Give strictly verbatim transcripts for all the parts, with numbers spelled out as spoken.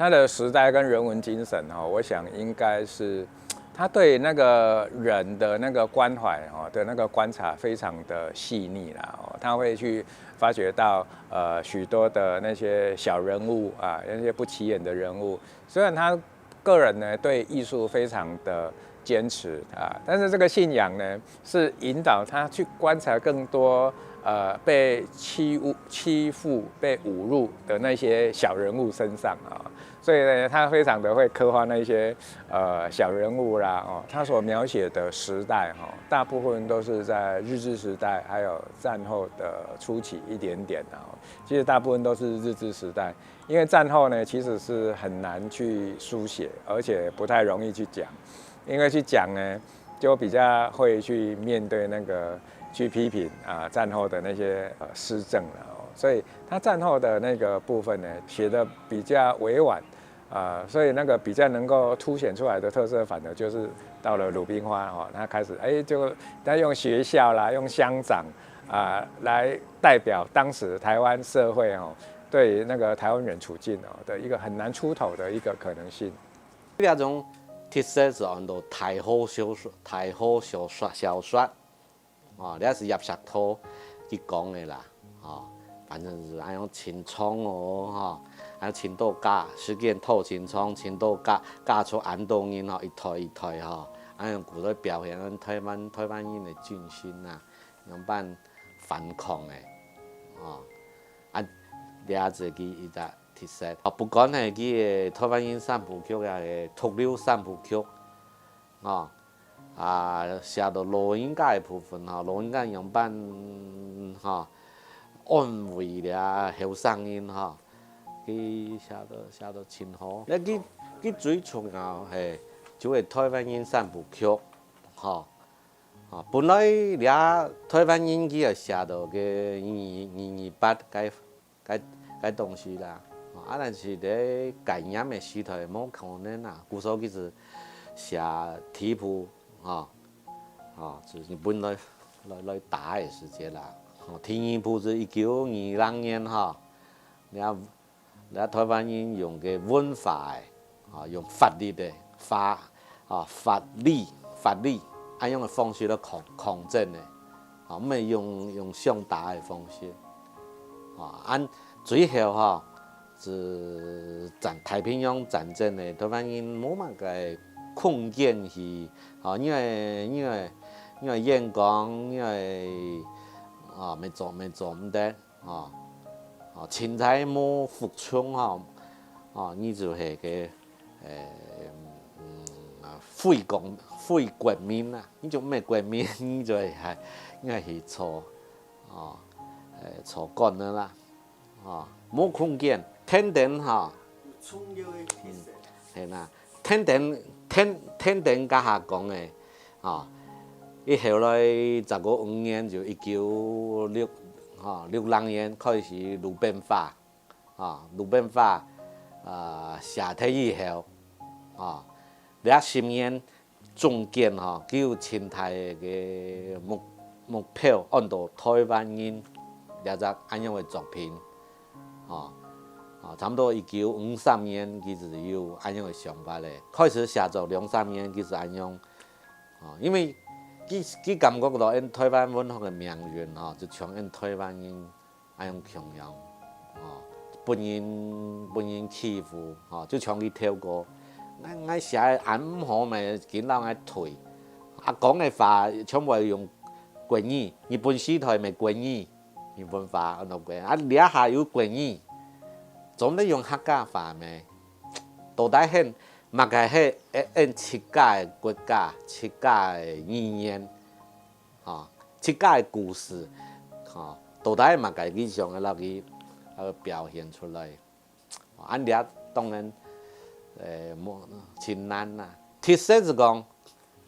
他的时代跟人文精神哦，我想应该是他对那个人的那个关怀哦的那个观察非常的细腻啦哦，他会去发掘到呃许多的那些小人物啊，那些不起眼的人物，虽然他个人呢对艺术非常的坚持啊，但是这个信仰呢是引导他去观察更多呃被欺侮、欺负、被侮辱的那些小人物身上啊，所以呢，他非常的会刻画那些呃小人物啦哦，他所描写的时代哈、哦，大部分都是在日治时代还有战后的初期一点点啊、哦，其实大部分都是日治时代。因为战后呢，其实是很难去书写，而且不太容易去讲，因为去讲呢，就比较会去面对那个去批评啊战后的那些呃施政了哦。所以他战后的那个部分呢，写的比较委婉。啊，所以那个比较能够凸显出来的特色，反而就是到了《鲁冰花》哦，他开始哎，就他用学校啦，用乡长啊来代表当时台湾社会哦，对于那个台湾人处境哦的一个很难出头的一个可能性。這種特色係安到大河小說，大河小說，小說，哦，這係葉石濤佢講个啦，哦，反正係恁樣清唱哦，吼，恁樣清到假，時間討清唱，清到假，假出恁多人吼，一代一代吼，恁樣古代表現咱台灣台灣人个精神啊，仰般反抗个，哦，啊，這係佢一隻特色。啊，不管係佢个台灣人三部曲，也係獨立三部曲， 哦，啊，寫到老人家个部分吼，老人家仰般吼安慰這後生人吼，佢寫到寫到真好。該佢佢最重要係就係台灣人三部曲，吼，啊，本來這台灣人佢愛寫到个二二八个 該該東西啦。啊，但是咧戒嚴个時代無可能啊，故所佢就寫第一部，吼，吼，就日本來來來打个時節啦。吼，第二部就一九二零年吼，這這台灣人用个文化个，啊，用法律个法 啊，法律法律恁樣个方式來抗抗爭个，啊，毋係用用相打个方式，啊，恁最後吼，係戰太平洋戰爭个台灣人無麼个空間去，啊，因為因為因為演講，因為啊，乜做乜做毋得，啊，啊，凊彩無服從吼，啊，你就係个 誒，嗯，啊，廢公廢國民啊，你就毋係國民，你就係應該去坐，哦，誒，坐監个啦，哦，無空間，天天吼，重要个特色。係啦，天天天天天該下講个，哦，以後來再過五年就一九六，吼，六零年開始魯冰花。 啊，魯冰花，啊，寫忒以後，啊，這十年中間吼，佢有盡大个目目標，安到台灣人這隻恁樣个作品，啊，啊，差毋多一九五三年，佢就有恁樣个想法咧。開始寫作兩三年，佢就恁樣，啊，因為佢佢感覺到，𫣆台灣文學个命運吼，就像𫣆台灣人 恁樣共樣，吼，分人分人欺負，吼，就像佢頭過，𠊎𠊎寫恁毋好咩，緊摎𠊎退。啊，講个話全部用國語，日本時代咩國語，日本話安到國語，啊，這下有國語，總得用客家話咩？到底係麼个係𫣆自家个國家，自家个語言？ 吼，自家个故事，吼，到底麼个理想个落去，呃，表現出來。恁樣當然，呃，無盡難啦。特色係講，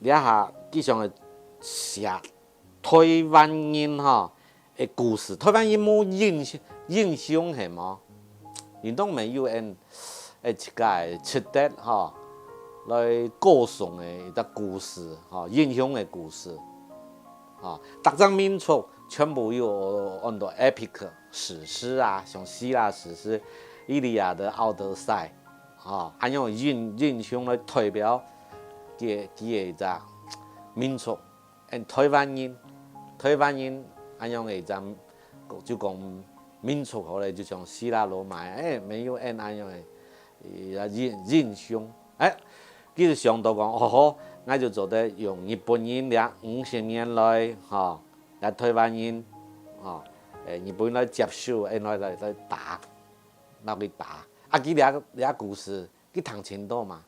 這下佢想个寫台灣人吼个故事，台灣人無英英雄係無？你當然有𫣆 誒，自家个值得吼，來歌頌个一隻故事，吼，英雄个故事，吼，逐隻民族全部有安到epic史詩啊，像希臘史詩《伊利亞德》《奧德賽》，吼，恁樣英英雄來代表佢佢个一隻民族，恁台灣人，台灣人恁樣个一隻，就講民族好咧，就像希臘羅馬，誒，沒有恁恁樣个，呃，英英雄，誒，佢就想到講，哦好，𠊎就做得用日本人這五十年來，吼，來台灣人，吼，誒，日本人來接手，誒，來來來打。 拿去打。啊，佢這這故事，佢聽清楚嘛，